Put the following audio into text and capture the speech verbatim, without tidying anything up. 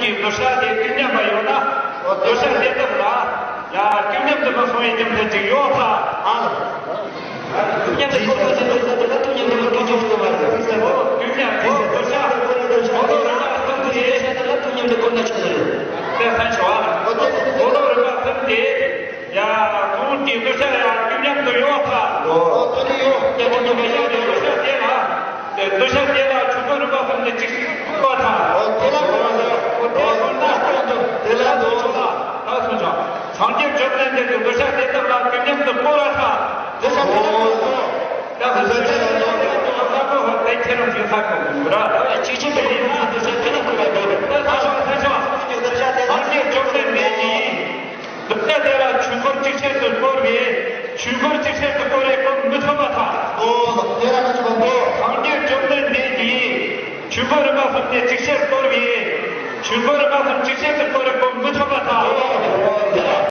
གི་གདུལ་བྱ་དེ་དུས་མཉམ་པ་ཡོད་ན། གདུལ་བྱ་དེ་དག་ལ་ཡ་དུས་མཉམ་དུ་མ་སོང་བའི་རྒྱུ་མཚན་ཅིག་ཡོད་ཁ། ཨ། དུས་མཉམ་དུ་སྐོར་བ་ཟེར་དུས་ཙམ་དེ་ལ་དུས་མཉམ་དུ་སྐོར་རྒྱུ་ཡོད་མ་རེད། དུས་མཉམ་དུ་གདུལ་བྱ་གདུལ་བྱ་གདུལ་བྱ་དེ་ལ་དུས་མཉམ་དུ་སྐོར་ན་ཆོག་གི་རེད། དེ་ལྷན་ཞོག་ཨ། གདུལ་བྱ་རིམ་པ་གསུམ་དེ། ཡ། ཁོང་གི་གདུལ་བྱ་ཡང་དུས་མཉམ་དུ་ཡོད་པ། ཨོ། དེ་ནི་ཡོད། དེ་ནི་ཡོད། གདུལ་བྱ་དེ་ལ། གདུལ་བྱ་དེ་ལ་ཆོས་འཁོར་རིམ་པ་གསུམ་དེ་གཅིག་བསྐོར་བ་དང་། ཨོ། དེ་ལ་གོ་མ་ཟེར། ཨོ། དེ་ལ་གོ་མ་ཟེར། དེ་ལ་གོ་མ་ཟེར། ད་གསུངས་ཆོག་སངས་རྒྱས་བཅོམ་ལྡན་འདས་ཀྱི་གདུལ་བྱ་དེ་དག་ལ་དུས་མཉམ་དུ་བསྐོར་བ་དང་། གདུལ་བྱ་དེ་ལ་གོ་མ་ཟེར། ད་གདུལ་བྱ་དེ་ལ་གོ་མ་ཟེར། ད་གོ་མ་ཟེར། དེ་ཁྱེད་རང་གིས་ཧ་གོ་དགོས་ར། ཅིག་ཅིག་པའི་ཡིན་ན་གདུལ་བྱ་དེ་ལ་བསྐོར་བ་དགོས། ད་ད་ཆོག་ད་ཆོག་སངས་རྒྱས་བཅོམ་ལྡན་འདས་ཀྱིས། གདུལ་བྱ་དེ་ལ་ཆོས་འཁོར་གཅིག་ཆར་དུ་བསྐོར་བས། ཆོས་འཁོར་གཅིག་ཆར་དུ་བསྐོར་བའི་སྐབས་མི་ཐོབ་པ་དང་། ཨོ། དེ་ལ་ཆོས་འཁོར། སངས་རྒྱས་བཅོམ་ལྡན་འདས་ཀྱིས་ཆོས་འཁོར་རིམ་པ་གསུམ་དེ་གཅིག་ཆར་བསྐོར་བས། ཆོས་འཁོར་རིམ་པ་གསུམ་གཅིག་ཆར་